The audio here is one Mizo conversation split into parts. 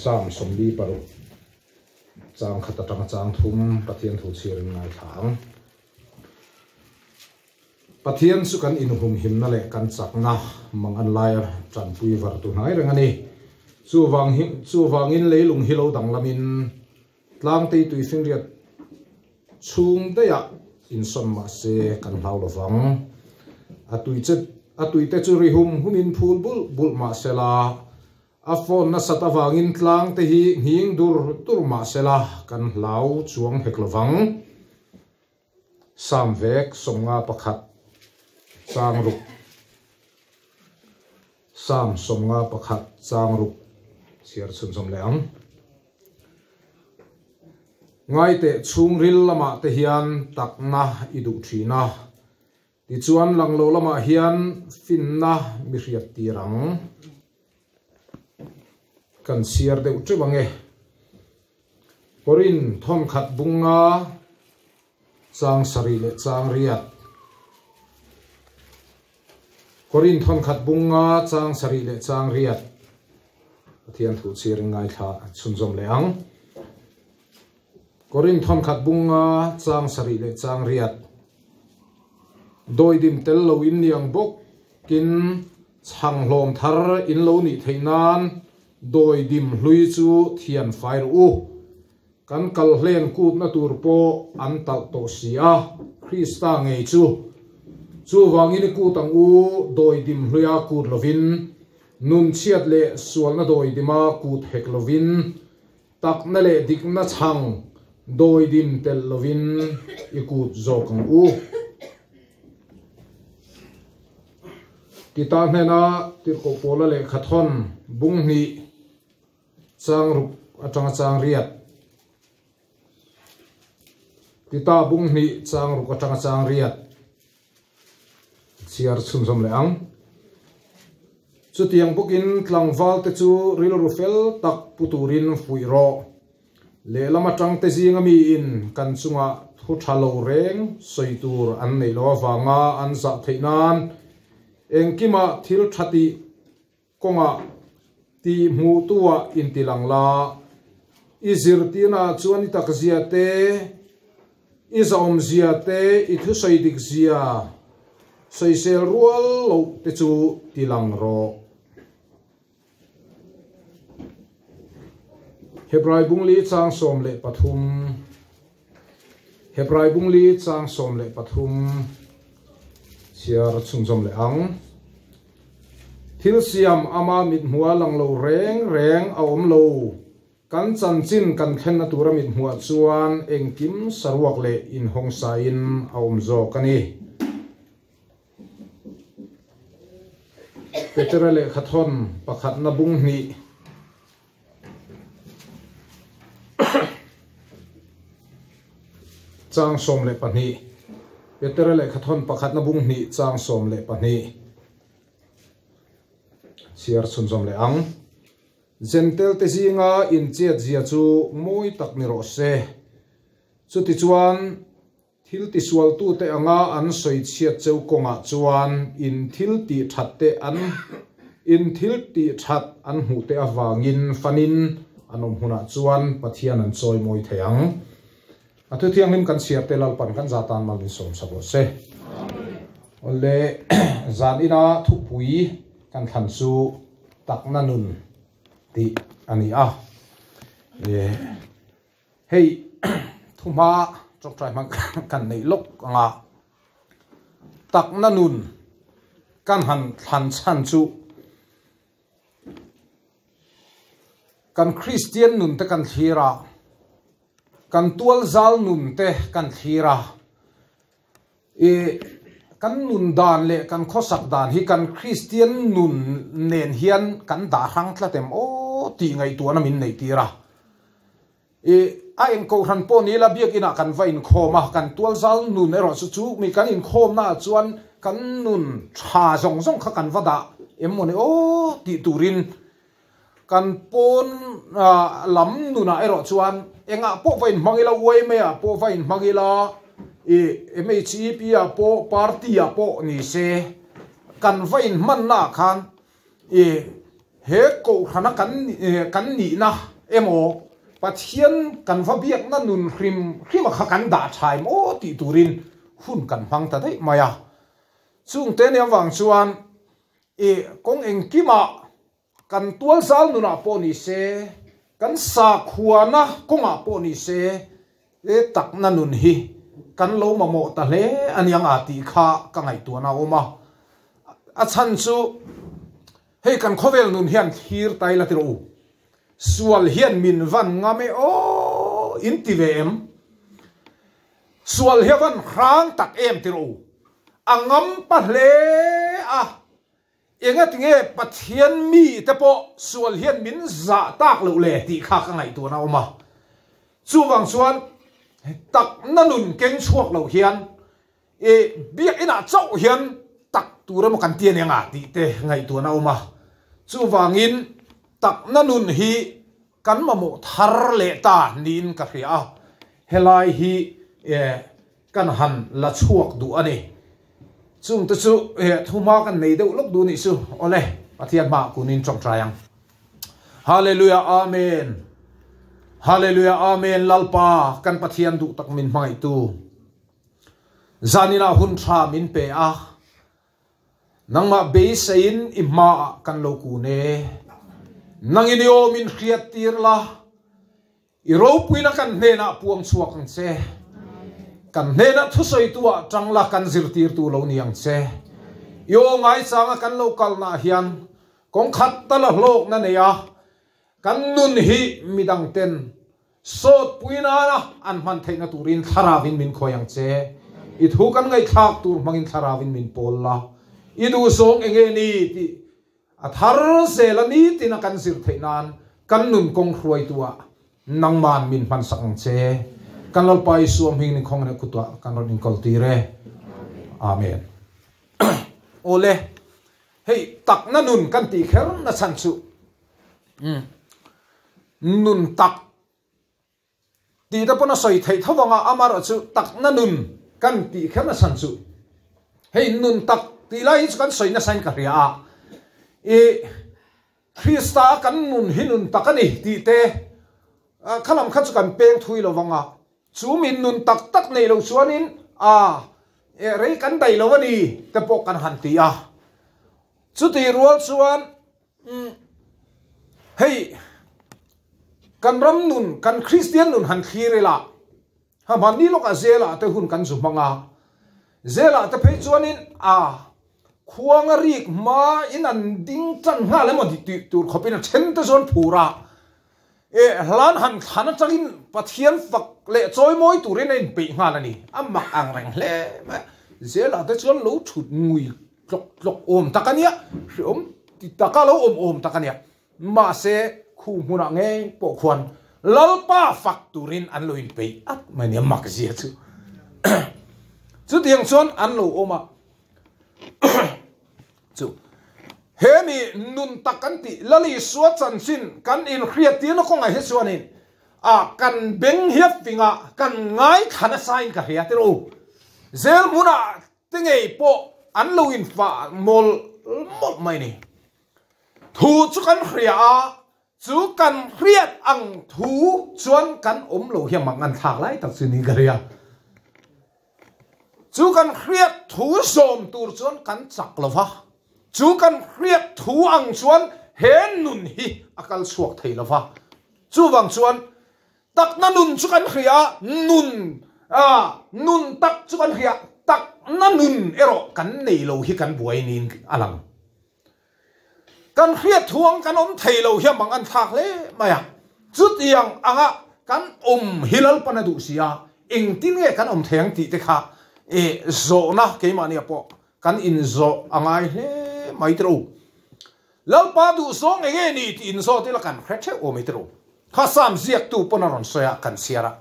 Sam 46 chang khat atanga chang thum Pathian thu chhiarin ngaithla ang. Pathian chu kan inhumhimna leh kan chakna mang an laia tanpui var tu hnai reng a ni. Chuvang hi chuvangin leilung hi lo danglamin tlangtei tuifinriat chhung daihah insawn mah se kan hlau lo vang. A tui che a tuite chu ri hum humin phul bulh bulh mah sela A phone nasat avangin tlang te hi nghing dur dur mah sela kan hlau chuang hek lovang. Sam vek 51 chang ruk Sam 51 chang ruk chhiar chhunzawm leh ang. Ngaiteh chhungril lamah te hian takna i duh thin a. Tichuan lang lo lamah hian finna mi hriat tir ang. Kan chhiar deuh teuh ang e. Korin thawnkhat bunga chang sarih leh chang riat. Korin thawnkhat bunga chang sarih leh chang riat. Pathian thu chhiarin ngaithla chhunzawm leh ang. Korin thawnkhat bunga chang sarih leh chang riat. Dawidim tel lo in niang bawkin chhang hlawm thar in lo nih theih nan dawidim hlui chu thian fai rawh u. Kan kal hlen kutna tur pawh an talh tawh si a, Krista ngei chu. Chuvangin i kut ang u, dawidim hluia kut lovin, nunchhiat leh sualna dawidima kut hek lovin, Takna leh dikna chhang dawidim telh lovin i kut zawk ang u. Tita hnena Tirhkoh Pawla lehkha thawn bung hnih chang ruk atanga chang riat. Tita bung hnih chang ruk atanga chang riat. Chhiar chhunzawm leh ang. Chutiang bawkin tlangval te chu rilru fel tak pu turin fuih rawh. Lehlam atang te zinga miin kan chungah thu tha lo reng sawi tur an neih loh avanga an zah theih nan engkimah thil tha tih kawngah tih hmuh tuah intilang la. I zirtirna ah chuan i takzia te, i zahawmzia te, i thusawi dikzia sawisel rual loh te chu tilang rawh. Hebrai bungli chang 13 Hebrai bungli chang 13 chhiar chhunzawm leh ang. Thil siam ama mithmuha lang lo reng reng a awm lo. Kan chanchin kan thlenna tura mithmuah chuan engkim saruak leh inhawngsain a awm zawk a ni. Petera lehkhathawn pakhatna bung hnih. Chang 12 Petera lehkhathawn pakhatna bung hnih chang 12 Chhiar chhunzawm leh ang. Zentel te zinga inchet zia chu mawi tak ni rawh se. Chutichuan Thil tisualtute anga an sawi chhiat cheu kawngah chuan in thil tih that te an in thil tih that an hmuh te avangin fanin an awm hunah chuan Pathian an chawi mawi thei ang. A thu thianghlim kan chhiar te Lalpan kan za tan mal min sawm sak rawh se. Awle zan ina thupui kan thlan chu takna nun tih a ni a. Hei thuhma tawngtai hmang kan neih lawk anga takna nun kan han thlan chhan chu kan Kristian nun te kan thlir a, kan tual zal nun te kan thlir a, i kan nun dan leh kan khawsak dan hi kan Kristian nun nen hian kan dah hrang tlat em aw tih ngaihtuahna min neih tir a. I a eng kohhran pawh ni ila biakinah kan va inkhawm a, kan tualzal nun erawh chu chu mi kan inkhawmnaah chuan kan nun tha zawng zawng kha kan va dah em maw ni aw tih turin kan pawn lam nunah erawh chuan engah pawh va inhmang ila yma ah pawh va inhmang ila i mhep ah pawh party ah pawh ni se kan va inhmannaah khan i he kohhrana kan kan nihna. emaw Pathian kan va biakna nun hrim hrima kha kan dah tha em aw tih turin hun kan hmang ta daih mai a. Chungte nia vang chuan i kawng engkimah kan tualzal nunah pawh ni se, kan sakhuana kawngah pawh ni se e takna nun hi kan lo mamawh ta hle a niang a tih kha ka ngaihtuahna a awm a. A chhan chu hei kan khawvel nun hian thlir ta ila ti rawh u. Sual hian min van ngam e aw in ti ve em? Sual hi a van hrang tak em ti rawh u. A ngam pa hle a. Enga tinge Pathian mi te pawh sual hian min zah tak loh le tih kha ka ngaihtuahna a awm a. Chuvang chuan takna nun keng chhuak loh hian I biakinah chauh hian tak tur emaw kan ti a nia tih te ngaihtuahna a awm a. Chuvangin takna nun hi kan mamawh thar leh ta niin ka hria a, helai hi kan han la chhuak duh a ni. Chungte chu thuma kan nei deuh lawk duh nih chu. Awle, Pathian hmaah kunin tawngtai ang. Hallelujah Amen Hallelujah Amen Lalpa kan Pathian duh tak min hmangaihtu. Zaninah hun tha min pe a, nangmah beiseiin i hmaah kan lo kun e. Nangin i aw min hriat tir la, i ropuina kan hnenah puang chhuak ang che. Kan hnenah thusawitu ah tang la kan zirtirtu lo ni ang che. I aw ngaichanga kan lo kalnaah hian kawng khat tal a hlawkna nei a, kan nun hi midang ten Sawtpui nana an hman theihna turin thlarauin min khawi ang che. I thu kan ngaihthlak tur hmangin thlarauin min pawl la. I duhzawng eng nge ni tih a thar zel a nitin a kan zir theih nan kan nun kawng hruaituah nangman min hmansak ang che. Kan Lalpa Isua hmingin inkhawng leh kutah kan rawn inkawl tir e. Amen. Awle, hei takna nun kan tih kher na chhan chu. Nun tak tih te pawn a sawi theih tho vang a, amaherawh chu takna nun kan tih kher nasa chu hei nun tak tih lai hi chu kan sawi nasa in ka hria a, i Krista a kan nun hi nun tak a ni tih te kha lam kha chu kan peng thui lo vang a, chu min nun tak tak nei lo chuanin a rei kan daih lo a ni te pawh kan han ti a, chutih rual chuan Umm hei kan ram nun kan Kristian nun han thlir ila ha mahni lawkah zelah te hun kan zu hmang a, zelah te phei chuanin a khuanga rik hma in an ding tan nghal emaw tih tur khawpin a then te chuan phur a, e hlan han thlan atangin Pathian fak leh chawimawi turin a inpeih nghal a ni, a mak ang reng hle mai a, zelah te chuan lo thut ngui tlawk tlawk awm tak a nia, hreawm ti taka lo awm awm tak a nia. Mahse, khu hmunah ngei pawh khuan Lalpa fak turin an lo inpeih at mai nia mak zia chu. Chutiang chuan an lo awm a. Chu he mi nun tak kan tih Lal Isua chanchin kan inhriattirna kawngah hi chuanin a kan beng hiap fingah kan ngaithla nasa in ka hria tirh u. Zel hmunah Te ngei pawh an lo infah mawlh mawlh mai ni. Thu chu kan hria a, chu kan hriat ang thu chuan kan awm lo hian mak ngan thlak lai tak chu ni ka hria. Chu kan hriat thu zawm tur chuan kan chak lo va, chu kan hriat thu ang chuan he nun hi a kal chhuak thei lo va. Chuvang chuan Takna nun chu kan hria, nun ah nun tak chu kan hria, takna nun erawh kan nei lo hi kan buai niin a lang. Kan hriat thuang kan awm thei lo hi a mang an thlak hle mai a, chutiang anga kan awm hi Lalpan a duh si a, engtin nge kan awm thei ang tih te kha e zawhna keimahnia pawh kan inzawh a ngai hle mai tiro. Lalpa duhzawng eng nge ni tih inzawt ila kan hre theuh awm i tiro. Kha Sam ziaktu pawn a rawn sawi a, kan chhiar a.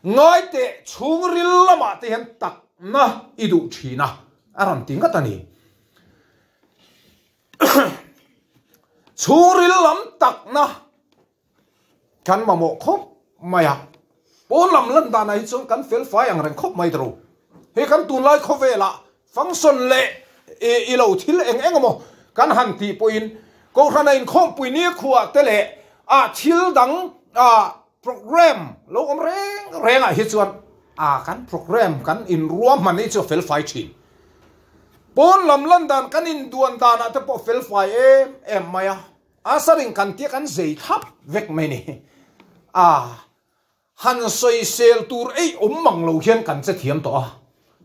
Ngaiteh chhungril lamah te hian takna i duh thin a, a rawn ti ngat a ni. Chhungril lam takna Kan mamawh khawp mai a, pawn lam lan danah hi chuan kan fel fai ang reng khawp mai tawh. Hei kan tunlai khawvelah function leh i lo thil eng eng emaw kan han tih pawhin Kohhrana inkhawmpui ni khuah te leh ah thil dang. A program lo awm reng reng ah hi chuan a kan program kan in ruahman hi chu a fel fai thin. Pawn lam lan dan kan in duan dan ah te pawh fel fai em em mai a, a sarin kan tia kan zei thlap vek mai ni. A han sawisel tur ei awm mang lo hian kan che thiam tawh a,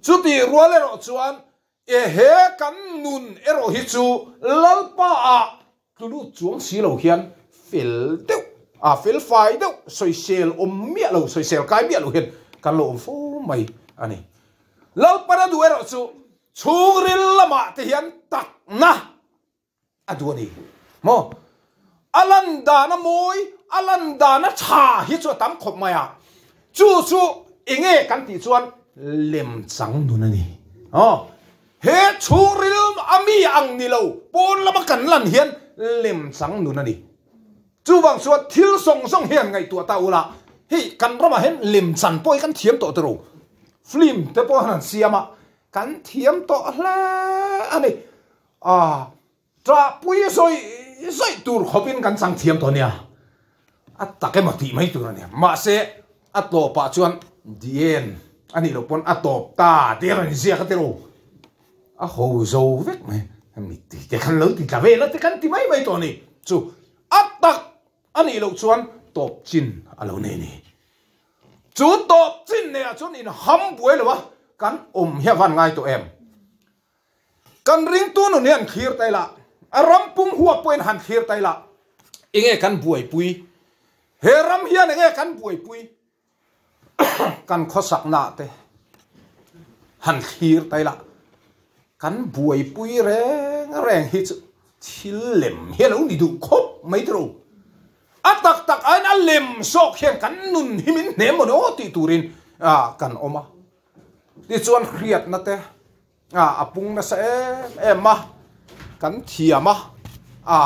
chutih rual erawh chuan E he kan nun erawh hi chu Lalpa ah tlu lut chuang si lo hian fel deuh a fel fai deuh sawisel awm miah lo sawisel kai miah lo hian kan lo awm fo mai a ni. Lalpan a duh erawh chu chhungril lamah te hian takna a duh a ni maw? A lan dan a mawi, a lan dan a tha hi chu a tam khawp mai a, chu chu enge kan tih chuan lem chang nun a ni. Aw, he chhungril a mi ang ni lo, pawn lama kan lan hian lem chang nun a ni. Chuvang chuan thil zawng zawng hian ngaihtuah ta ula, hei kan ramah hian lem chan pawh hi kan thiam tawh tiro, film te pawh han siam a, kan thiam tawh hle a ni. A ṭahpui zawih zawih tur khawpin kan chang thiam tawh nia, a tak emaw tih mai tur a nia. Mahse, a tawpah chuan the end a nih loh pawn a tawp ta tih a rawn inziak a ti ro. A ho zo vek mai, mittui te khan lo ti tla vel a ti kan ti mai mai tawh a ni. Chu a tak a nih loh chuan tawp chin a lo nei a ni. Chu tawp chin neiah chuan inham buai lo a, kan awm hi a van ngai tawh em? Kan ringtu nun hi an thlir ta ila, a ram pum huap pawhin han thlir ta ila, enge kan buaipui? He ram hian enge kan buaipui? Kan khawsakna te han thlir ta ila, kan buaipui reng reng hi chu thil lem hi a lo ni duh khawp mai tiro. A tak tak aiin a lem zawk hian kan nun hi min hnem maw ni aw tih turin kan awm a. Tichuan hriatna te a pung nasa em em a, kan thiam a, a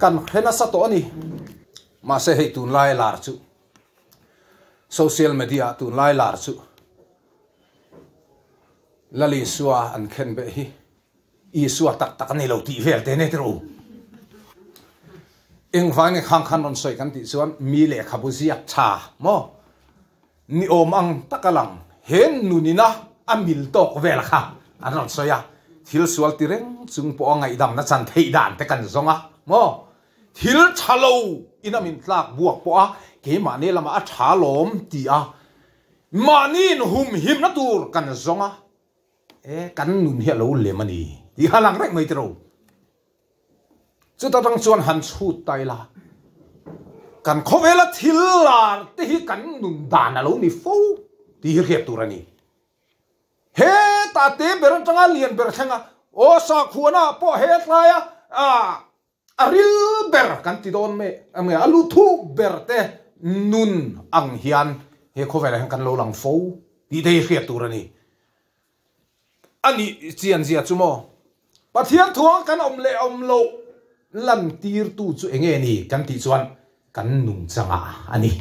kan hre nasa tawh a ni. Mahse hei tunlai lar chu social media ah tunlai lar chu Lal Isua an khen beh hi Isua tak tak a ni lo tih vel te nia tiraw. Engvang nge khang khan rawn sawi kan tih chuan mi lehkhabu ziak tha maw ni awm ang tak a lang he nunina a mil tawk vel kha an rawn sawi a, thil sual ti reng chung pawh a ngaihdamna chan theih dan te kan zawng a maw thil tha lo in a min tlak buak pawh a keimahni lamah a tha lawm ti a mahni inhumhimna tur kan zawng a. E, kan nun hi a lo lem a ni tih kha lang reng mai tiro. Chuta tang chuan han chhut ta ila, kan khawvela thil lar te hi kan nun dan a lo ni fo tih hi hriat tur a ni. Heta te ber atanga lian ber thleng a, aw sakhuana pawh he tlaia a ril ber kan ti dawn mai a lu thuk ber te nun ang hian he khawvelah hian kan lo lang fo tih te hi hriat tur a ni. A nih chian zia chu maw? Pathian thuang kan awm leh awm loh lantirtu chu eng nge ni kan tih chuan kan nungchangah a ni.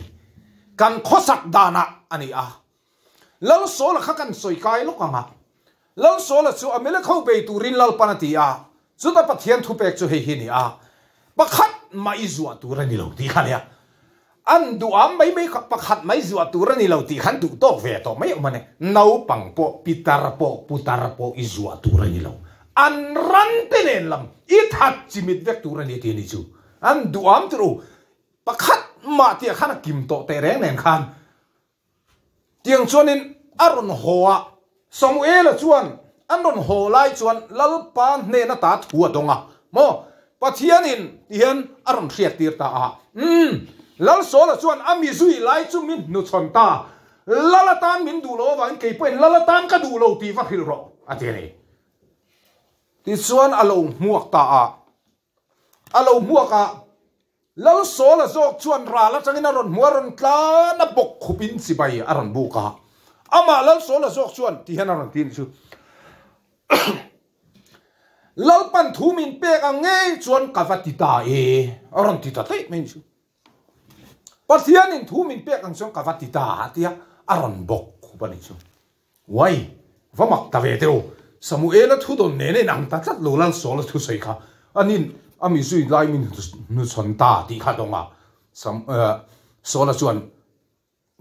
Kan khawsak danah a ni a. Lalsawla kha kan sawi kai lawk ang a. Lalsawla chu a milekho bei turin Lalpan a ti a, chuta Pathian thupek chu hei hi a ni a, Pakhat mah i zuah tur a ni lo tih kha nia. An duh am mai mai kha pakhat mah i zuah tur a ni lo tih khan duh tawk ve tawh mai awm a ni. Naupang pawh, pitar pawh, putar pawh i zuah tur a ni lo. An ran te nen lam i that chimit vek tur a ni tih a ni chu. An duh am tur u. Pakhat mah tih khan a kim tawh teh reng nen khan Tiang chuanin a rawn haw a, Samuela chuan an rawn haw lai chuan Lalpa hnen ata thu a dawng a, maw? Pathianin ti hian a rawn hriattir ta a. Umm, Lal Saula chuan a mi zui lai chu min hnuchhawn ta, Lal atan min duh loh avangin kei pawhin Lal atan ka duh lo tih va hrilh rawh, a ti a ni. Tichuan a lo hmuak ta a, a lo hmuak a, Lal Sawla zawk chuan ral atangin a rawn hmu a, rawn tlan a bawk khupin chibai a rawn buk a. Amah Lal Sawla zawk chuan ti hian a rawn ti a ni chu. Lalpan thu min pek ang ngei chuan ka va ti ta e, a rawn ti ta daih mai a ni chu. Pathianin thu min pek ang chuan ka va ti ta a tia, a rawn bawk khup a ni chu. Uai, va mak ta ve teh u. Samuela thu dawn nen a inang ta tlat lo Lalsawla thusawi kha. Anin a mi zui lai min hnuchhawn ta tih kha dawng a. Saula chuan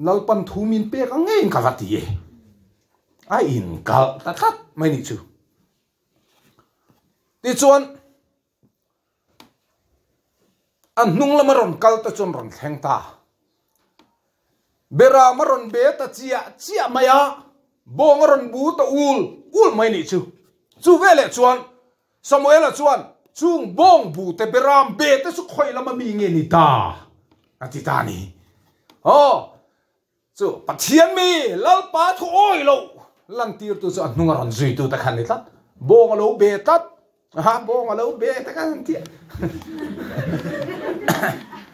Lalpan thu min pek ang ngeiin ka va ti e. A inkalh ta tlat mai nih chu. Tichuan a hnung lama rawn kal te chuan rawn thleng ta. Beram a rawn be ta chiah chiah mai a, bawng a rawn bu ta ul ul mai nih chu. Chu veleh chuan Samuela chuan chung bawng bu te beram be te chu khawi lama mi nge ni ta a ti ta a ni. Aw, chu Pathian mi Lalpa thu awi loh lantirtu chu a hnung a rawn zuitu te khan ni tlat. Bawng a lo be tlat. Aha, bawng a lo be te khan an ti a.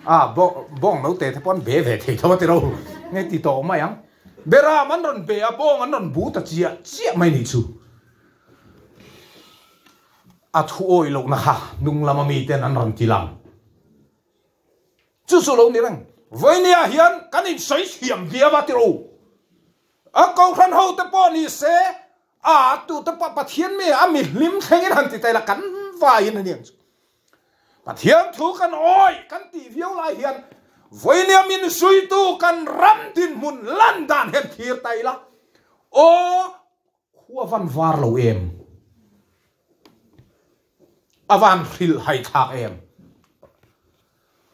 A, bawng lo te te pawh an be ve thei tho a ti ro. Nge ti tawh mai ang. Beram an rawn be a, bawng an rawn bu ta chiah chiah mai nih chu. A thu awih lohna kha hnung lama miten an rawn ti lang. Chu chu lo ni reng. Vawinia hian kan insawi thiam viau a ti ro. A kohhran ho te pawh ni se, a tu te pawh Pathian mi a mi hlim thlengin han ti ta ila kan vaiin a ni ang chu. Pathian thu kan awih kan tih viau lai hian vawinia min zuitu kan ram dinhmun lan dan hian thlir ta ila aw Khua van var lo em? A van hrilh hai thlak em?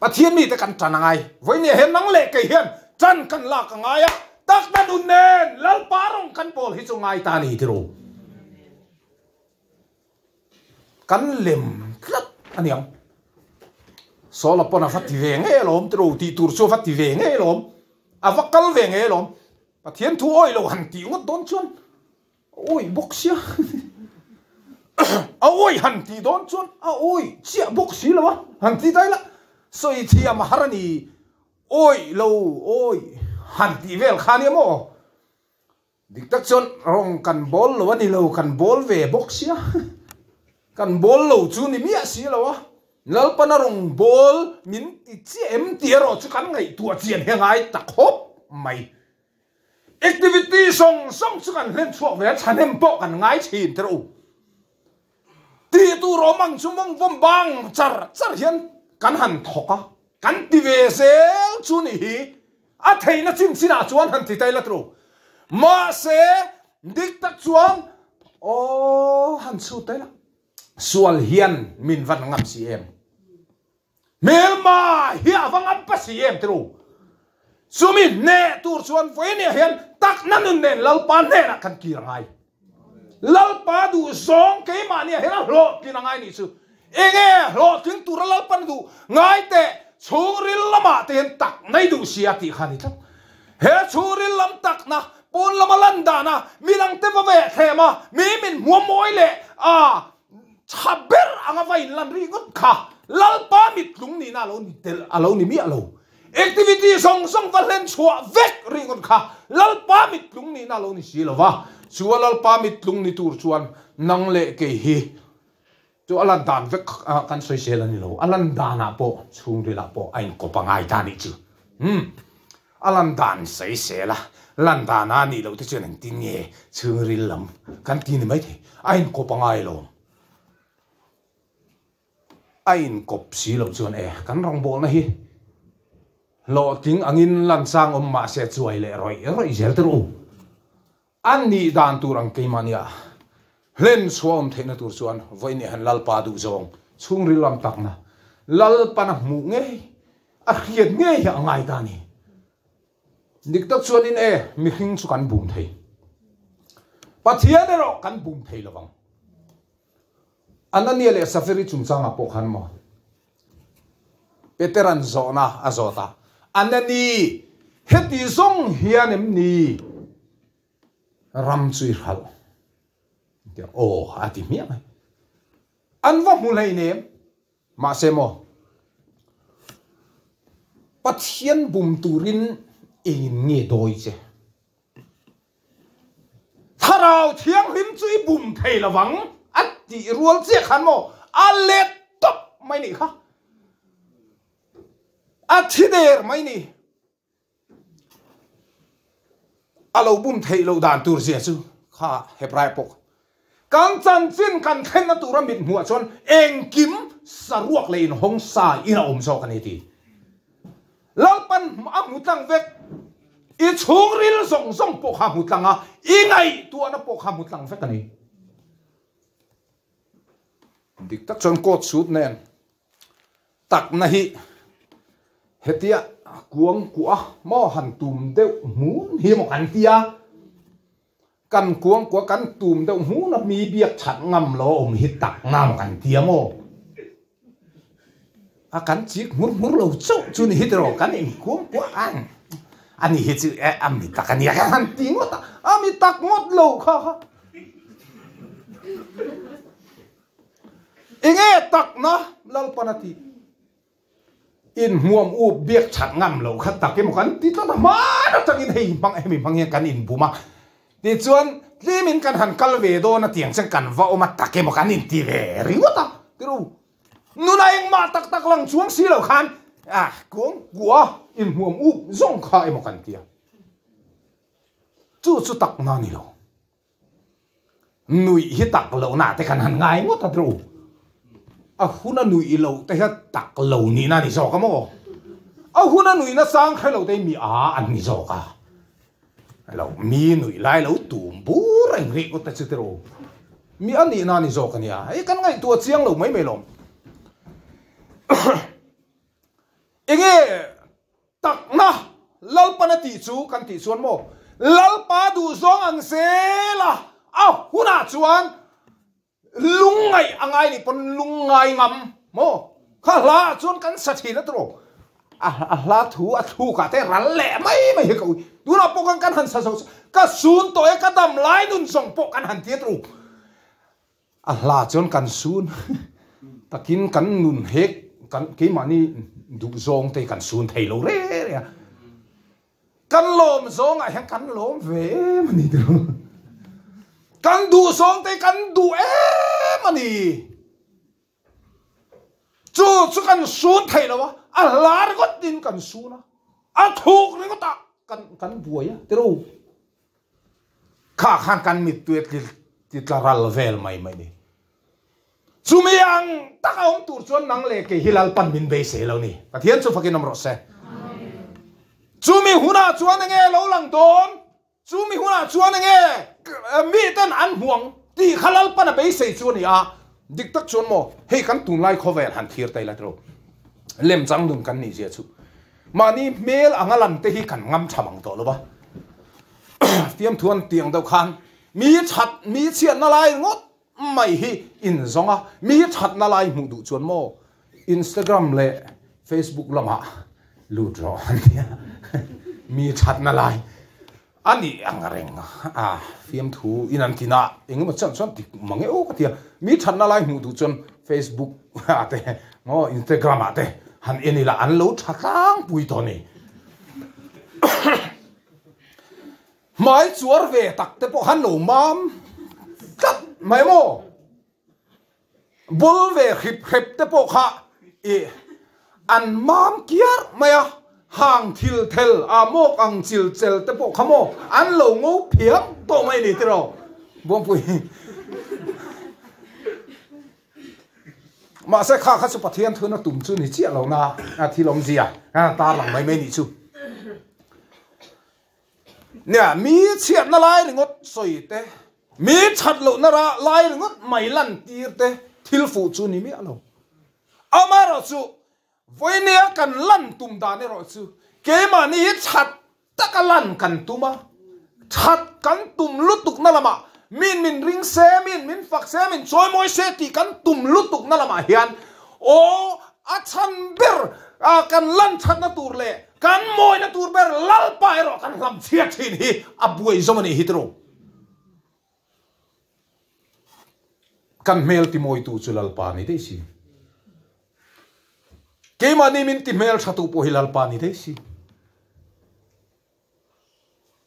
Pathian mite kan tan a ngai. Vawinia hian nang leh kei hian tan kan lak a ngai a, takna nun nen Lalpa rawng kan pawl hi chu ngai ta a ni ti ru. Kan lem tlat a niang. Saula pawn a va ti ve ngei alawm ti ru, tih tur chu a va ti ve ngei alawm, a va kal ve ngei alawm. Pathian thu awih lo han tih ngawt dawn chuan a awih bawk sia, a awih han tih dawn chuan a awih chiah bawk si lo a, han ti ta ila sawi thiam a har a ni, awih lo awih han tih vel kha nia maw? Dik tak chuan rawng kan bawl lo a ni lo, kan bawl ve bawk sia, kan bawl lo chu ni miah si lo a, Lalpana rawng bawl min ti chiah em tih erawh chu kan ngaihtuah chian hi a ngai ta khawp mai. Activity zawng zawng chu kan hlen chhuak ve a, thahnem pawh kan ngai thin te rawh u. Tih tur awm ang chu mawng vawm bang char char hian kan han thawk a, kan ti ve zel chu nih hi a theihna chin chinah chuan han ti ta ila tawh u. Mahse, dik tak chuan aw han chhut ta ila. Sual hian min van ngam si em? Hmelma hi a va ngam pa si em tiru? Chumi hneh tur chuan vawinia hian takna nun nen Lalpa hnenah kan kir a ngai. Lalpa duh zawng keimahnia hian a hlawhtlin a ngai nih chu. Enge hlawhtling tura Lalpan duh ngai teh chhungril lamah te hian tak nei duh si a tih kha a ni tlat. He chhungril lam takna pawn lama lan dana midangte va veh thlem a, mi min hmuam mawi leh a tha ber anga va inlan ri ngawt kha Lalpa mittlung nihna a lo ni tel a lo ni miah lo. Activity zawng zawng va hlen chhuah vek ri ngawt kha Lalpa mittlung nihna a lo ni si lo va. Chu a Lalpa mittlung ni tur chuan nang leh kei hi Chu a lan dan vek kan sawi sel a ni lo, a lan danah pawh chhungrilah pawh a inkawp a ngai ta nih chu. Umm, a lan dan sawi sel a, lan dana a nih loh te chuan engtin nge chhungril lam kan ti ni maithei, a inkawp a ngai lo. A inkawp si loh chuan e, kan rawngbawlna hi hlawhtling angin lan chang awm mah se chuai leh rawih rawih zel te rawh u. A nih dan tur ang keimahnia hlen chhuah awm theihna tur chuan vawiin han Lalpa duh zawng chhungril lam takna Lalpan a hmuh ngei, a hriat ngei hi a ngai ta a ni. Dik tak chuanin e, mihring chu kan bum thei. Pathian erawh kan bum thei lovang. Anania leh Safiri chungchangah pawh khan maw Petera'n zawhna a zawt a, Anani, heti zawng hian em ni ram chu i hralh? Tia, Aw, a ti hmiah mai. An va hmu hleinem. Mahse maw, Pathian bum turin engin nge dawi che? Thlarau Thianghlim chu i bum thei lovang a tih rual chiah khan maw a let tawp mai nih kha. A thi der mai ni. A lo bum theih loh dan tur zia chu kha Hebrai pawh kan chanchin kan thlenna tura mit hmuah chuan engkim saruak leh inhawng sa in a awm zawk a ni ti. Lalpan a hmu tlang vek. I chhungril zawng zawng pawh kha a hmu tlang a, i ngaihtuahna pawh kha a hmu tlang vek a ni. Dik tak chuan coat suit nen takna hi hetia kuang kuah maw han tum deuh hmun hi maw kan tia. Kan kuang kuah kan tum deuh hmun a mi biak that ngam lo a awm hi tak ngam kan tia maw? A kan chik hmur hmur lo chauh chu ni hi tiraw kan in kuang kuah ang a ni hi chu e a mi tak a nia kan han ti ngawt a, a mi tak ngawt lo kha kha. Enge takna Lalpan a tih? Inhmuam up biak that ngam lo kha tak emaw kan ti tlat a, hman atangin hei hmang hemi hmang hian kan inbum a, tichuan tlemin kan han kal ve dawn a tiang chuan kan va awm a tak emaw kan inti ve ringawt a, tiru nuna engmah tak tak lang chuang si lo khan ah kuang kua inhmuam up zawng kha emaw kan ti a, chu chu tak na ni lo. Nuih hi tak lohna te kan han ngai ngawt a tru. A huna nuih loh te hian tak lo nihna a ni zawk a maw? A huna nuihna sang hre lo te hi mi a an ni zawk a. Lo mi nuih lai lo tum bur reng rih ngawt te chu tru. Mi a nihna a ni zawk a nia. Hei kan ngaihtuah chiang lo mai mai lawm. Enge Takna Lalpan a tih chu kan tih chuan maw Lalpa duh zawng ang zel a, a hunah chuan lungngaih a ngai nih pawn lungngai ngam maw kha hla ah chuan kan sa thin a tiraw a hla thu a thluk ah te ral leh mai mai hi ka ui tunah pawh khan kan han sa zo ka sun tawh e ka dam lai nun zawng pawh kan han ti a tiraw A hla chuan kan sun takin kan nun hek kan keimahni duh zawng te kan sun thei lo re re a. Kan lawm zawngah hian kan lawm ve em a ni tilo. Kan duh zawng te kan duh em a ni. Chu chu kan sun thei lo a, a hla ringawt in kan sun a, a thuk ringawt a kan kan buai a tilo. Kha khan kan mittui a ti tla ral vel mai mai ni. Chumi ang tak a awm tur chuan nang leh kei hi Lalpan min beisei lo ni. Pathian chu fakin awm rawh se. Chumi hunah chuan enge lo lang dawn? Chumi hunah chuan enge miten an hmu ang tih kha Lalpan a beisei chu a ni a. Dik tak chuan maw hei kan tunlai khawvel han thlir ta ila tiraw lemchang nun kan nih zia chu mahni hmel anga lan te hi kan ngam tha mang tawh lo va. Fiamthu an tih ang deuh khan mi that mi chhiatna lai ngawt mai hi in zawng a, mi thatna lai hmuh duh chuan maw Instagram leh Facebook lamah lut rawh an ti a, mi thatna lai a nih ang reng a, fiamthu in an tin a, engemaw chuan chuan dik mang e aw ka ti a, mi thatna lai hmuh duh chuan Facebook ah te maw Instagram ah te han en ila an lo tha tlangpui tawh a ni. Hmai chuar ve tak te pawh khan lo mam tlat mai maw? Bul ve hrip hrep te pawh kha i an mam kiar mai a, hang thil thel a mawk ang chil chel te pawh kha maw an lo ngo phiang tawh mai ni tiraw Buangpui. Mahse kha kha chu Pathian thuna tum chu ni chiah lo na a thil awmzia a tar lang mai mai nih chu. Nia mi chhiatna lai ringawt sawi te, mi that lohna ra lai ringawt mai lan tir te thil fuh chu ni miah lo. Amaherawhchu vawinia kan lan tum dan erawh chu keimahni hi that taka lan kan tum a, that kan tum lutukna lamah min min ring se, min min fak se, min chawimawi se tih kan tum lutukna lamah hian aw a chhan ber kan lan thatna tur leh kan mawina tur ber Lalpa erawh kan hlamchhiat thin hi a buai zawm a nih hi tiraw. Kan hmel timawitu chu Lalpa ni daih si. Keimahni min ti hmel tha tu pawh hi Lalpa ni daih si.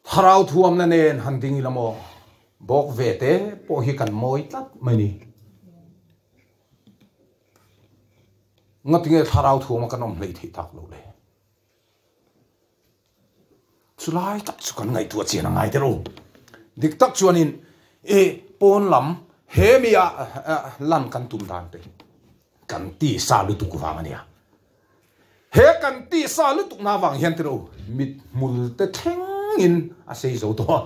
Thlarau thuamna nen han ding ila maw, bawk ve te pawh hi kan mawi tlat mai ni. Ngatinge thlarau thuama kan awm hleih theih tak loh le? Chulai tak chu kan ngaihtuah chian a ngai der u. Dik tak chuanin i pawn lam he mi a lan kan tum dan te. Kan tisa lutuk vang a nia. He kan tisa lutuk na vang hian tiro mit hmul te thlengin a sei zo tawh a.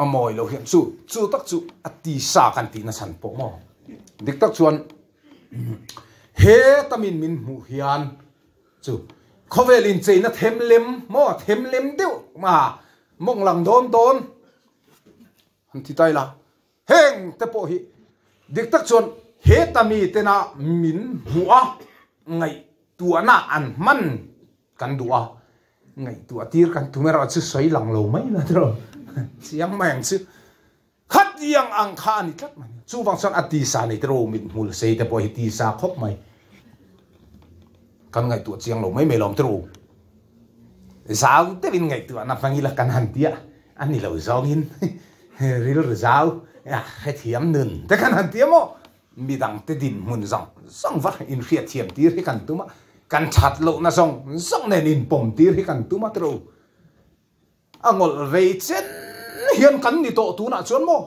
A mawi lo hian chu chu tak chu a tisa kan tih na chhan pawh maw. Dik tak chuan he tamin min hmuh hian chu khawvel incheina them lem maw them lem deuh ma mawng lang dawn dawn han ti ta ila. Heng te pawh hi dik tak chuan heta mi tena min hmuh a, ngaihtuahna an hman kan duh a, ngaihtuah tir kan tum erawh chu sawi lang lo mai la tiraw chiang mai ang chu. Khatiang ang kha a ni tlat mai. Chuvang chuan a tisa nei tiraw mit hmul sei te pawh hi tisa khawp mai. Kan ngaihtuah chiang lo mai mai lawm tiraw. Zau deuhin ngaihtuahna hmang ila kan han tia a ni lo zawngin rilru zau hrethiam nun te kan han tia maw? Midangte dinhmun zawng zawng va inhriatthiam tir hi kan tum a, kan that lohna zawng zawng nen inpawm tir hi kan tum a tiraw? A ngawlh vei chen hian kan ni tawh tunah chuan maw?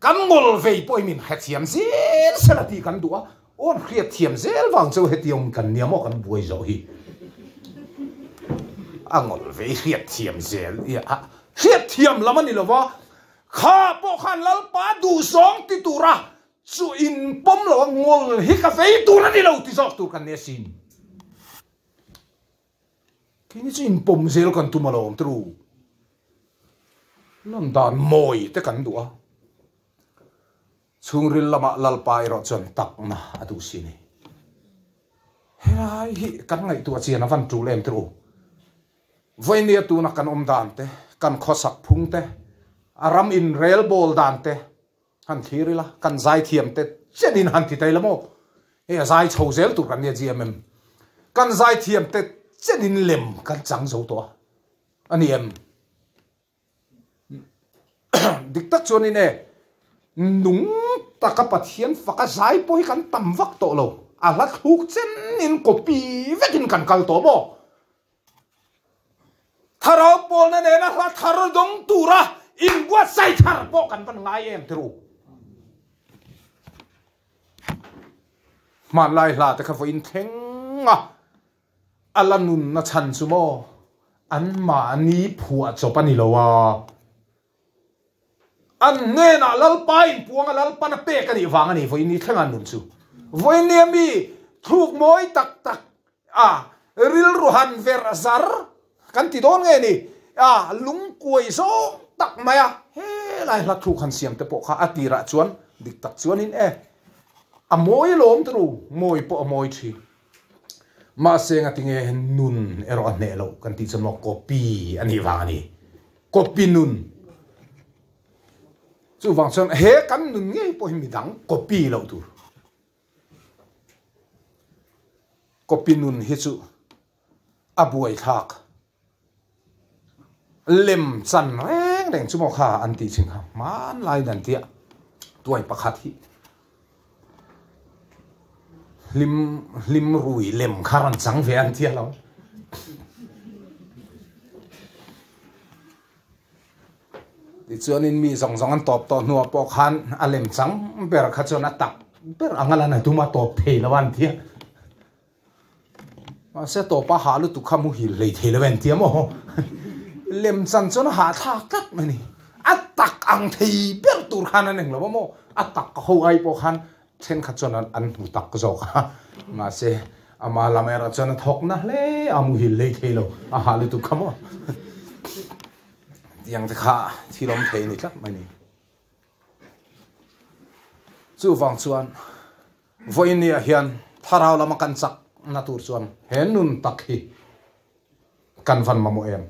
Kan ngawlh vei pawh hi min hrethiam zel sela tih kan duh a, aw an hriatthiam zel vang chu hetiang kan nia maw kan buai zawh hi. A ngawlh vei hriatthiam zel i a hriatthiam lam a ni lo va, kha pawh khan Lalpa duhzawng ti tura chu inpawm lo a ngawlh hi ka vei tur a ni lo ti zawk tur kan ni asin. Keini chu inpawm zel kan tum alawm tru. Lan dan mawi te kan duh a. Chhungril lamah Lalpa erawh chuan takna a duh si ni. Helai hi kan ngaihtuah chian a van tul em tru. Vawinia tuna kan awm dan te, kan khawsak phung te, a ram inrelbawl dan te, Han thlir ila, kan zaithiam te chenin han ti thei la maw? Hei a zai chho zel tur kan nia GMM. Kan zaithiam te chenin lem kan chang zo tawh a, a ni em? Dik tak chuanin e, nung taka Pathian faka zai pawh hi kan tam vak tawh lo. A hla thluk chenin copy vekin kan kal tawh maw? Thlarau pawlna nena hla thar dawng tura inbuatsaih thar pawh kan van ngai em tir u. Hmanlai hla te kha vawiin thleng a, a la nunna chhan chu maw anmahni phuah chawp a ni lo a. An hnenah Lalpa inpuang a, Lalpan a pek a nih vang a ni vawiin thleng an nun chu. Vawiin nia mi thluk mawi tak tak a rilru han verh zar kan ti dawn nge ni a lungkuai zawng tak mai a helai hla thluk han siam te pawh kha a tirah chuan dik tak chuanin e a mawi alawm turu mawi pawh a mawi thin. Mahse ngatinge nun erawh a hneh loh kan tih chuan maw copy a nih vang a ni. Copy nun. Chuvang chuan he kan nun ngei pawh hi midang copy loh tur. Copy nun hi chu a buai thlak. Lem chan reng reng chu maw kha an tih chin kha hmanlai dan tia tuai pakhat hi hlim hlim rui lem kha rawn chang ve an tia lo. Tichuanin mi zawng zawng an tawp tawh hnuah pawh khan a lem chang ber kha chuan a tak ber anga lan a tum a tawp thei lo a an tia. Mahse tawpa hah lutuk kha muhil hlei thei lo en tia maw? Lem chan chuan a hahthlak tlat mai ni. A tak ang thei ber tur khan an englo a maw? A tak ho ai pawh khan thenkhat chuan an hmu tak zawk a. Mahse ama lam erawh chuan a thawk na hle a, muhil hlei thei lo a hah lutuk kha maw? Tiang te kha thil awm thei a ni tlat mai ni. Chuvang chuan vawinia hian thlarau lama kan chak na tur chuan he nun tak hi kan van mamawh em?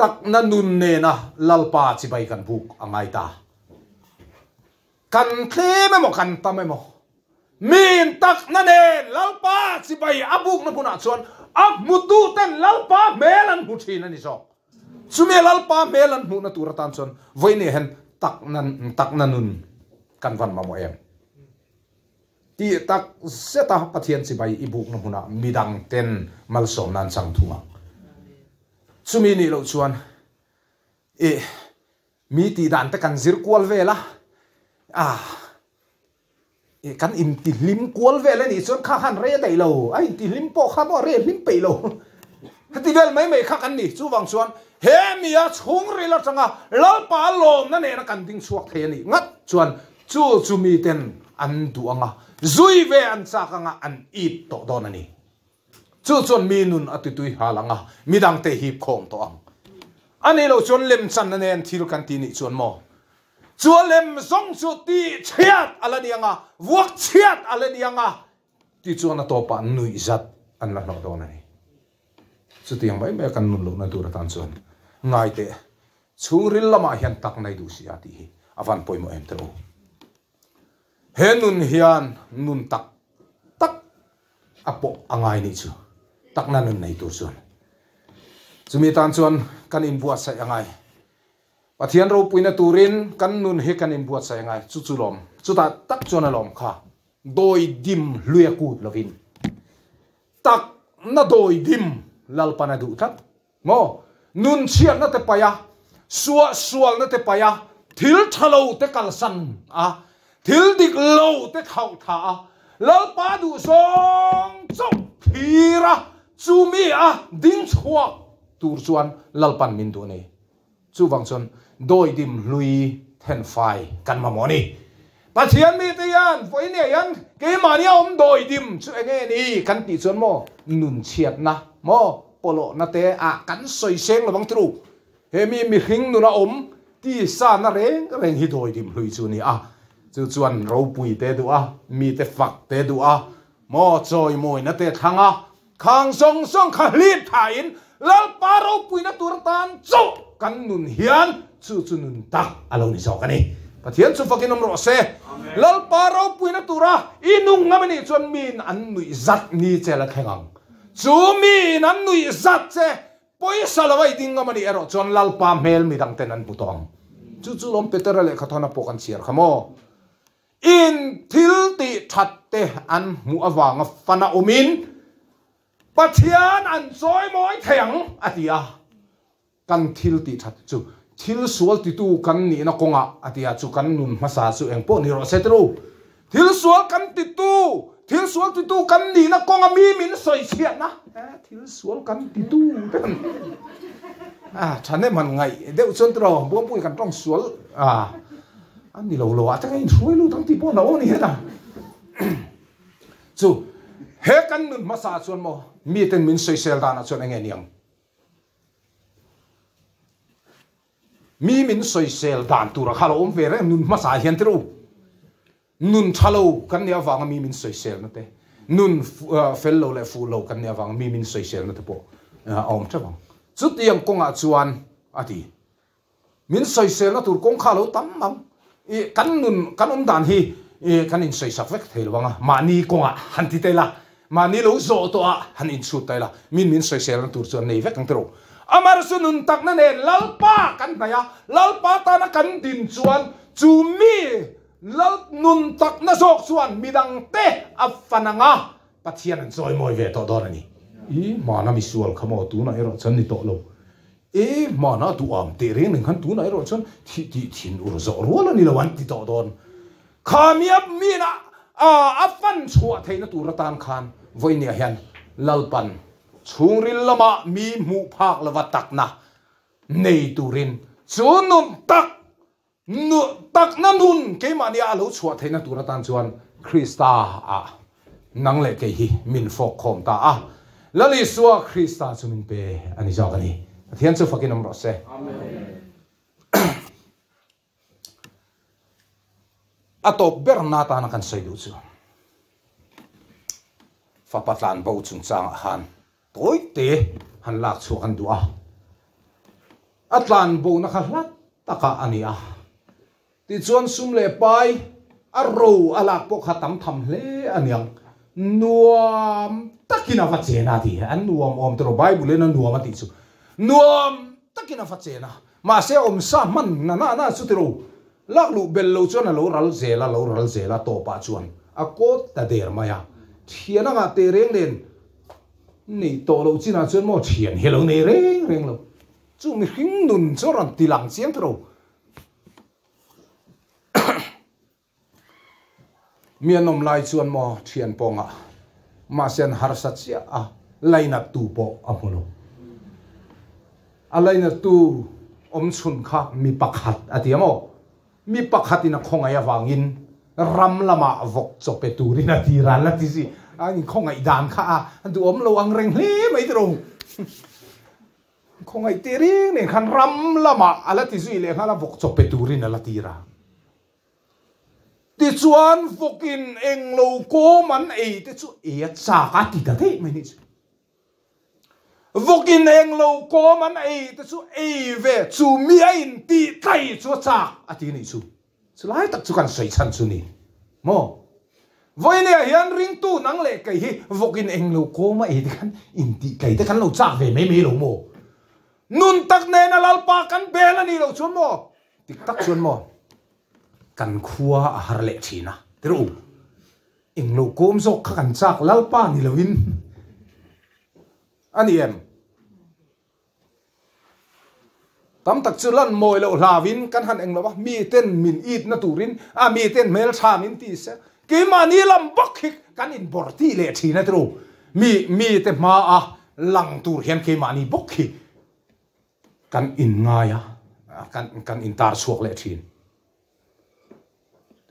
Takna nun nena Lalpa chibai kan buk a ngai ta. Kan tlem emaw kan tam emaw min takna nen Lalpa chibai a bukna hmunah chuan a hmutu ten Lalpa hmel an hmu thin a ni zawk. Chumi Lalpa hmel an hmuhna tur atan chuan vawiin hian takna takna nun kan van mamawh em? Tih tak zeta Pathian chibai i bukna hmunah midang ten malsawmna an chang thung ang. Chumi nih loh chuan i mi tih dan te kan zir kual vel a, ah. Kan intihlim kual vel a nih chuan kha khan rei a daih lo, a intihlim pawh kha maw rei a hlim peih lo. Heti vel mai mai kha kan ni. Chuvang chuan he mia chhungril atanga Lalpa lawmna nena kan ding chhuak thei a nih ngat chuan chu chu miten an duh anga zui ve an chak anga an ip tawh dawn a ni. Chu chuan mi nun a titui hal anga midangte hip khawm tawh ang. A nih loh chuan lemchanna nen thil kan ti nih chuan maw Chu a lem zawng chu tih chhiat a la ni ang a, vuak chhiat a la ni ang a, ti chuan a tawpah nuih zat an la hlawh dawn a ni. Chutiang mai mai a kan nun lohna tur atan chuan ngai teh, chhungril lamah hian tak nei duh si a tih hi a van pawimawh em teh u. He nun hian nun tak tak a pawh a ngai nih chu, takna nun nei tur chuan. Chumi tan chuan kan inbuatsaih a ngai. Pathian ropuina turin kan nun hi kan inbuatsaih angai, chu chu lawm, chutah tak chuan a lawm kha, dawi dim hlui a kut lovin, tak na dawi dim Lalpan a duh tlat maw? Nun chhiatna te paih a, suah sualna te paih a, thil tha lo te kalsan a, thil dik lo te thlauh tha a, Lalpa duh zawng chauh thlir a, chumi a ding chhuak tur chuan Lalpan min duh a ni. Chuvang chuan dawidim hlui thenfai kan mamawh a ni. Pathian mite hian vawiin hian keimahni a awm dawidim chu eng nge ni kan tih chuan maw nunchhiatna maw pawlawhna te ah kan sawi seng lovang turu. He mi mihring nuna awm tisa na reng reng hi dawidim hlui chu a ni a. Chu chuan ropui te duh a, mite fak te duh a, maw chawimawina te thlang a, Khang zawng zawng kha hlip thain Lalpa ropuina tur atan chauh kan nun hian chu chu nun tak a lo ni zawk a ni. Pathian chu fakin awm rawh se. Lalpa ropuina tura i nung ngam a nih chuan miin an nuih zat ni che la thleng ang. Chu miin an nuih zat che pawisa lova i ding ngam a nih erawh chuan Lalpa hmel midang ten an hmu tawh ang. Chu chu lawm Petera lehkhathawn a pawh kan chhiar kha maw? In thil tih that te an hmuh avanga fana awmin Pathian an chawimawi thei ang, a ti a. Kan thil tih that chu thil sual titu kan nihna kawngah, a ti a, chu kan nun hmasa chu eng pawh ni rawh se ti ru. Thil sual kan titu, thil sual titu kan nihna kawnga mi min sawi chhiatna, thil sual kan titu te kan a thahnem han ngaih deuh chuan ti rawh, Buangpui kan tawng sual a. A ni lo lo ah te ka inhruai lut ang tih pawh na aw ni hian a. Chu he kan nun hmasa ah chuan maw mi ten min sawisel dan ah chuan enge niang? Mi min sawisel dan tur ah kha lo awm ve reng nun hmasa ah hian tirh u. Nun tha lo kan nih avanga mi min sawisel na te, nun fel lo leh fuh lo kan nih avanga mi min sawisel na te pawh a awm teuh ang. Chutiang kawngah chuan a ti. Min sawiselna tur kawng kha lo tam ang. I kan nun, kan awm dan hi i kan insawisak vek thei lo ang a, mahni kawngah han ti ta ila, mahni lo zawh tawh ah han inchhut ta ila, min min sawiselna tur chu an nei vek ang tiraw. Amar chu nun takna nen Lalpa kan hnaih a, Lalpa tana kan din chuan chu mi Lal nun takna zawk chuan midangte a fan ang a, Pathian an chawimawi ve tawh dawn a ni. I hmana misual kha maw tunah erawh chuan ni tawh lo. E hmana duham teh reng reng khan tunah erawh chuan thih tih thin ur zawh rual a ni lo an ti tawh dawn. Kha miap mina a fan chhuah theihna tur atan khan vawinia hian Lalpan chhungril lamah mi hmuh phak lova takna nei turin chu nun tak Takna nun keimahnia a lo chhuah theihna tur atan chuan Krista ah nang leh kei hi min fawk khawm ta a. Lal Isua Krista chu min pe a ni zawk a ni. Pathian chu fakin awm rawh se. A tawp ber na atana kan sawi duh chu fapa tlan bo chungchangah khan tawi te han lak chhuak an duh a. A tlan bona kha hlat takah a ni a. Tichuan sum leh pai a ro a lak pawh kha tam tham hle a niang. Nuam takin a va chen a tih hi a nuam awm tawh Bible in a nuam a tih chu nuam takin a va chen a. Mahse awmsa hman na na na chu tiro lak luh bel lo chuan a lo ral zel a lo ral zel a tawpah chuan a kawt ta der mai a. Thian anga teh reng nen Nei tawh loh chinah chuan maw thian hi a lo nei reng reng lo. Chu mihring nun chu a rawn ti lang chiang tawh lo. Mi an awm lai chuan maw thian pawngah mahse an harsa chiah a, lainat tu pawh a hmu lo. A lainat tu awm chhun kha mi pakhat a ti a maw? Mi pakhatin a khawngaih avangin ram lamah vawk chaw pe turin a ti ran a ti si. A inkhawngaih dan kha a duhawm lo ang reng hle mai tiraw. Khawngaih teh reng nen khan ram lamah a la ti zui leh nghal a, vawk chaw pe turin a la tir a. Tichuan vawkin eng lo kawm an ei te chu ei a chak a ti ta daih mai nih chu. Vawkin eng lo kawm an ei te chu ei ve chu mi a in tih tlai chu a chak a ti nih chu. Chulai tak chu kan sawi chhan chu ni maw? Vawinia hian ringtu nang leh kei hi vawkin eng lo kawm a ei te khan in tih tlai te kan lo chak ve mai mai lo maw? Nun tak nena Lalpa kan bel a nih loh chuan maw? Dik tak chuan maw? Kan khua a har leh thin a, tirh u. Eng lo kawm zawk kha kan chak Lalpa ni loin a ni em? Tam tak chu lan mawi loh hlauin kan han eng lo va, mi ten min itna turin a mi ten hmeltha min ti se, keimahni lam bawk hi kan inbawrh tih leh thin a tiru. Mi mite hmaa lang tur hian keimahni bawk hi kan inngai a, kan kan intar chhuak leh thin.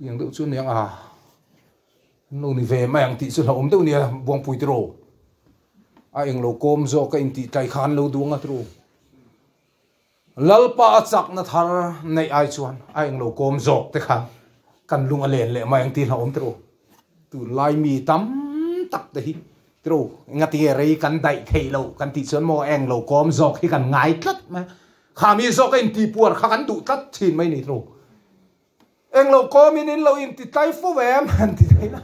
Tiang deuh chu aniang a, an lo ni ve mai ang tih chu hlauhawm deuh nia Buangpui tiraw. A englo kawm zawk a intih tlai kha an lo duang a tiraw. Lalpa a chakna thar neih ai chuan a englo kawm zawk te khan kan lung a len leh mai ang tih hlauhawm tiraw. Tunlai mi tam tak te hi tiraw engatinge rei kan daih theih loh kan tih chuan maw englo kawm zawk hi kan ngai tlat mai a. Kha mi zawk a intihpuar kha kan duh tlat thin mai ni tiraw. Englo kawmin in lo intitlai fo em han ti thei la.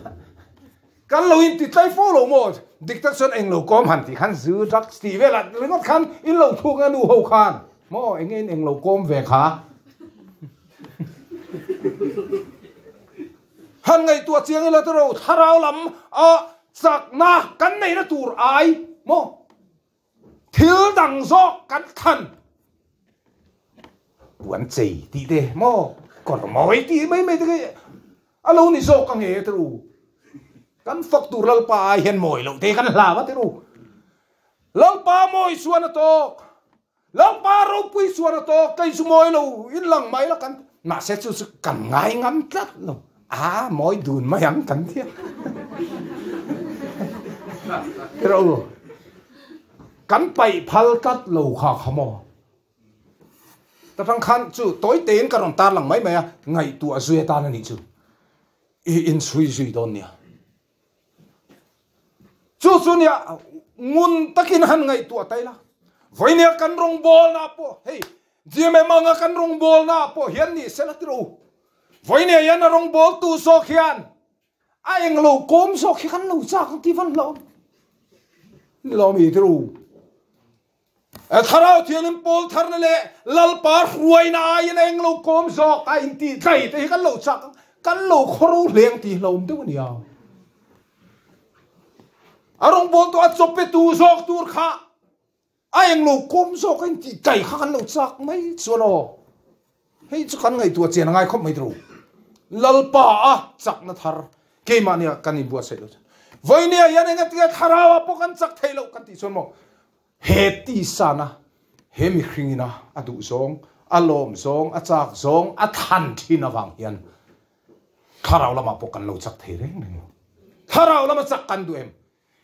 Kan lo intitlai fo lo maw? Dik tak chuan englo kawm han tih khan zu drugs tih velah ringawt khan in lo thuk a nu ho khan maw enge in englo kawm ve kha. Han ngaihtuah chiang ila tiraw thlarau lam a chakna kan neihna tur ai maw? Thil dang zawk kan thlan puan chei tih te maw kawr mawi tih mai mai te khi a lo ni zawk ang e tiru. Kan fak tur Lalpa ai hian mawi loh te kan hlau a tiru. Lalpa mawi chuan a tawk, Lalpa ropui chuan a tawk, kei chu mawi lo in lang mai la kan mahse chu chu kan ngai ngam tlat lo. A mawi dun mai ang kan tia. Tirh kan paih phal tlat lo kha kha maw. Ta tang khan chu tawi tein ka rawn tar lang mai mai a, ngaihtuah zui atan a nih chu. I inchhui zui dawn nia. Chu chu nia ngun takin han ngaihtuah ta ila. Vawinia kan rawngbawlna pawh hei GMM anga kan rawngbawlna pawh hian ni sela tirh u. Vawinia hian a rawngbawltu zawk hian a englo kawm zawk hi kan lo chak ang tih van hlauh ni lo mi tirh u. Thlarau Thianghlim pawl tharna leh Lalpa hruaina aiin a englo kawm zawk a intih tlai te hi kan lo chak ang, kan lo khawro hle ang tih hlauhawm deuh a nia. A rawngbawltu a chawpetu zawk tur kha a englo kawm zawk a intih tlai kha kan lo chak mai chuan aw. Hei chu kan ngaihtuah chian a ngai khawp mai tiraw. Lalpa a chakna thar keimahnia kan inbuatsaih lo chuan vawinia hian engatinge thlarau ah pawh kan chak theih loh kan tih chuan maw he tisana he mihringina a duh zawng, a lawm zawng, a chak zawng, a thlan thin avang hian thlarau lamah pawh kan lo chak thei reng reng lo. Thlarau lama chak kan duh em?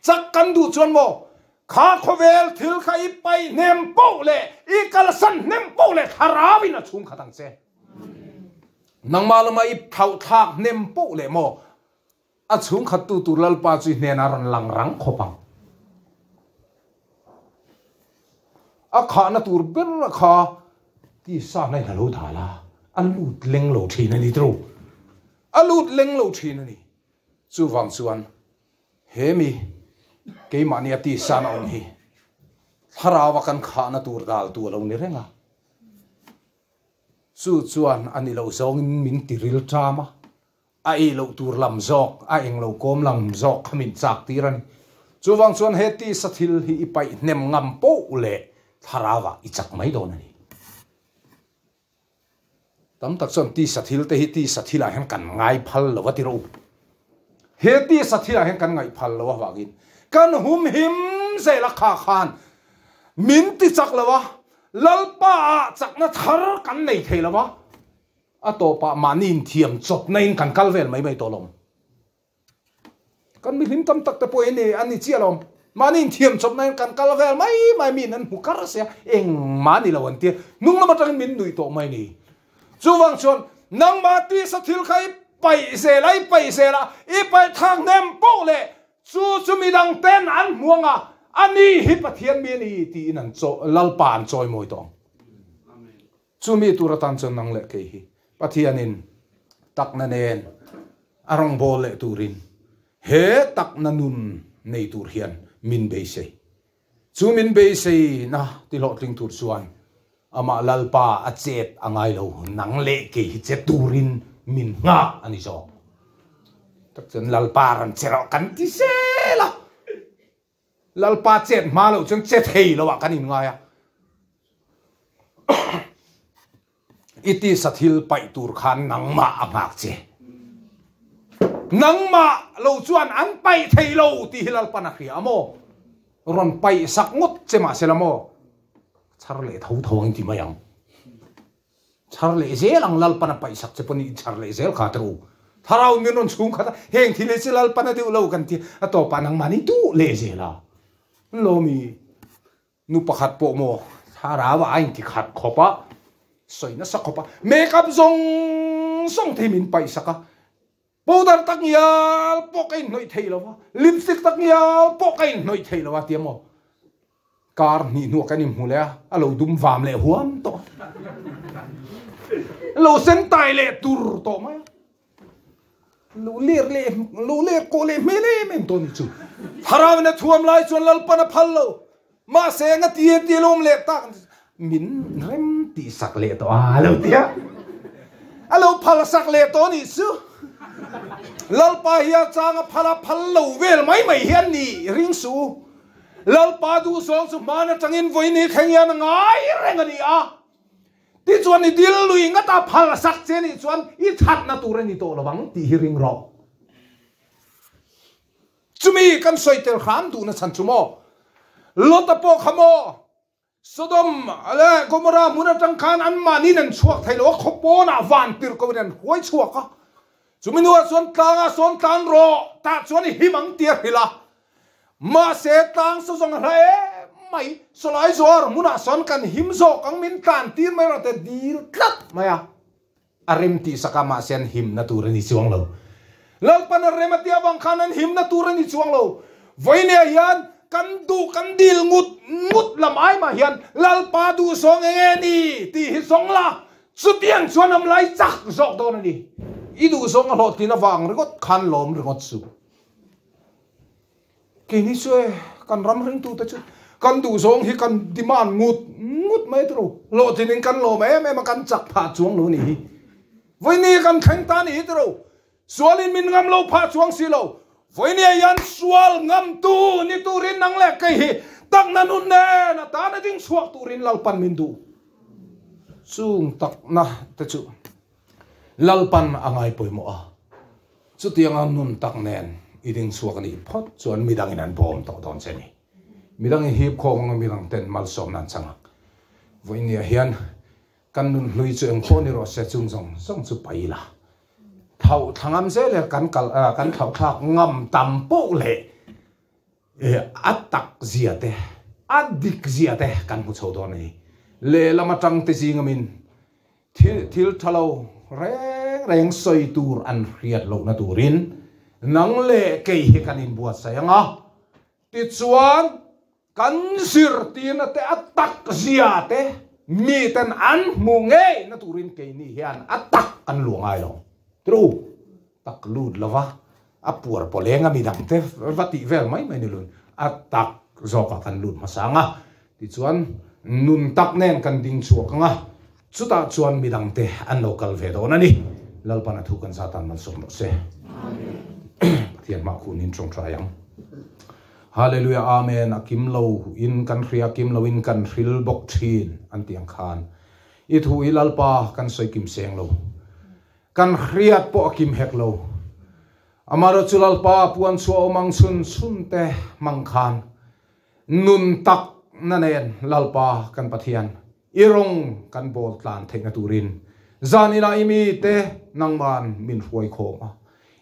Chak kan duh chuan maw kha khawvel thil kha i paih hnem poh leh i kalsan hnem poh leh thlarau in a chhung khat ang che. Nangmah lama i thlauh thlak hnem poh leh maw a chhung khat tu tur Lalpa chu i hnenah rawn lang rang khawp ang. A khahna tur ber a kha tisa na in a lo dal a, a lut leng lo thin a ni tiraw? A lut leng lo thin a ni. Chuvang chuan He mi keimahni a tisan a awm hi thlarau a kan khahna tur dal tu a lo ni reng a, chu chuan a ni lo zawngin min ti ril ṭam a, a ei loh tur lam zawk, a eng lo kawm lam zawk kha min chak tir a ni. Chuvang chuan he tisa thil hi i paih hnem ngam poh leh thlarau ah i chak mai dawn a ni. Tam tak chuan tisa thil te hi tisa thilah hian kan ngai phal lo a ti rawh u. He tisa thilah hian kan ngaih phal lo avangin kan humhim zel a kha khan min ti chak lo a, Lalpa ah chakna thar kan nei thei lo a, a tawpah mahni inthiam chawpna in kan kal vel mai mai tawh lawm. Kan mihlim tam tak te pawh hi an ni chiah lo. Mahni inthiam chawpna in kan kal vel mai mai miin an hmu kar sia, engmah ni lo an tia. Hnung lam atangin min nuih tawh mai ni. Chuvang chuan nangmah tisa thil kha i paih zel a, i paih zel a, i paih thak hnem poh leh chu chu midang ten an hmu anga a ni hi Pathian mi a ni tiin an chaw Lalpa an chawi mawi tawh ang. Chumi tur atan chuan nang leh kei hi Pathianin takna nen a rawngbâwl leh turin he takna nun nei tur hian min beisei. Chu min beiseina tihlawhtling tur chuan amah Lalpa a chet a ngai lo, nang leh kei hi che turin min nghak a ni zawk. Tak chuan Lalpa rawn che rawh kan ti zel a. Lalpa chet hma loh chuan che thei lo ah kan inngai a. I tisa thil paih tur khan nangmah a nghak che. Nangmah lo chuan an paih thei lo tih hi Lalpan a hria a maw? Rawn paih sak ngawt che mah se la maw? Chhar leh tho tho ang ti mai ang. Chhar leh zel ang Lalpan a paihsak che pawh ni chhar leh zel kha tru. Thlarau min rawn chhung khat a, heng thil hi chu Lalpan a deuh lo kan ti a tawpah nangmah ni duh leh zel a. Lawmi nu pakhat pawh maw thlarau a inti khat khawp a, sawi nasa khawp a, make up zawng zawng te hi min paihsak a, powder tak ngial pawh ka inhnawih thei lo a, lipstick tak ngial pawh ka inhnawih thei lo a tia maw. Kar hnih hnuah kan inhmu leh a, a lo dum vam leh huam tawh a. Lo sen tai leh tur tawh mai a. Lo ler leh, lo ler kawh leh hmel em em tawh a ni chu. Thlarauin a thuam lai chuan Lalpan a phal lo. Mahse eng a ti e ti lawm leh tak min rem tih sak leh tawh a, a lo ti a. A lo phal sak leh tawh a nih chu. Lalpa hi a chang a phal a, phal lo vel mai mai hian ni ring suh u. Lalpa duhzawng chu hman atangin vawiin hi thleng hian a ngai reng a ni a. Tichuan i dil lui ngat a phal sak che nih chuan i thatna tur a ni tawh lo ang tih hi ring rawh. Chumi kan sawi tel hram duhna chhan chu maw? Lota pawh kha maw? Sodom leh Gomorrah hmun atang khan anmahniin an chhuak thei lo a, khaw pawnah van tir ko in an hruai chhuak a. Chumi hnuah chuan tlangah sawn tlan rawh, tah chuan i him ang tia hrilh a. Mahse tlang saw zawng a hla em mai, sawlai zuar hmunah sawn kan him zawk ang min tlan tir mai rawh te dil tlat mai a. A rem tih sak a, mahse an himna tur a ni chuang lo. Lalpan a rem a tih avang khan an himna tur a ni chuang lo. Vawinia hian kan duh kan dil ngut ngut lam ai mah hian Lalpa duh zawng eng nge ni tih hi zawng la, chutiang chuan am lai chak zawk dawn a ni. I duh zawng a hlawhtlin avang ringawt khan lawm ringawt suh. Keini chu e, kan ram ringtute chu kan duh zawng hi kan demand ngut ngut mai tawh lo. Hlawhtlinin kan lawm em em a, kan chak phah chuang lo a nih hi. Vawiini kan thleng ta a nih hi tawh lo. Sualin min ngam lo phah chuang si lo. Vawiini ah hian sual ngamtu ni turin nang leh kei hi takna nun nen a tan a ding chhuak turin Lalpan min duh. Chung takna te chu Lalpan a ngai pawimawh a. Chutianga nun tak nen i ding chhuak a nih phawt chuan midangin an bawm tawh dawn che a ni. Midangin hip khawm anga midang ten malsawmna an chang ang. Vawinia hian kan nun hlui chu eng pawh ni rawh se chung zawng zawng chu pai ila. Thlauh thla ngam zel e kan kal kan thlauh thlak ngam tam poh leh a tak zia te a dik zia te kan hmu chho dawn a ni. Lehlam atang te zing amin Thil thil tha lo reng reng sawi tur an hriat lohna turin nang leh kei hi kan inbuatsaih ang a, tichuan kan zirtirna te a tak zia te miten an hmu ngeina turin keini hian a tak kan luah ngai lo. Tru tak lut lova a puar pawleng a midang te va tih vel mai mai ni lun a tak zawkah kan lut hmasa ang a, tichuan nun tak nen kan ding chhuak ang a, chutah chuan midang te an lo kal ve dawn a ni. Lalpan a thu kan zat tan malsawm rawh se. Pathian hmah khunin tawngtai ang. Hallelujah Amen a kim lo in kan hria kim lo in kan hril bawk thin an tih ang khan i thu hi Lalpa kan sawi kim seng lo. Kan hriat pawh a kim hek lo. Amaherawhchu chu Lalpa puan chhuah awm ang chhun chhun te hmang khan nun tak na nen Lalpa kan Pathian i rawng kan bawl tlan theihna turin zan inah i mite nangman min hruai khawm a.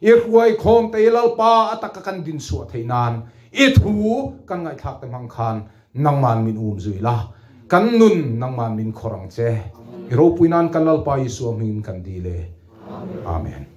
I hruai khawm te i Lalpa a taka kan din chhuah theih nan i thu kan ngaihthlak te hmang khan nangman min um zui la, kan nun nangman min khawr ang che. I ropui nan kan Lalpa Isua hmingin kan dil e. Amen.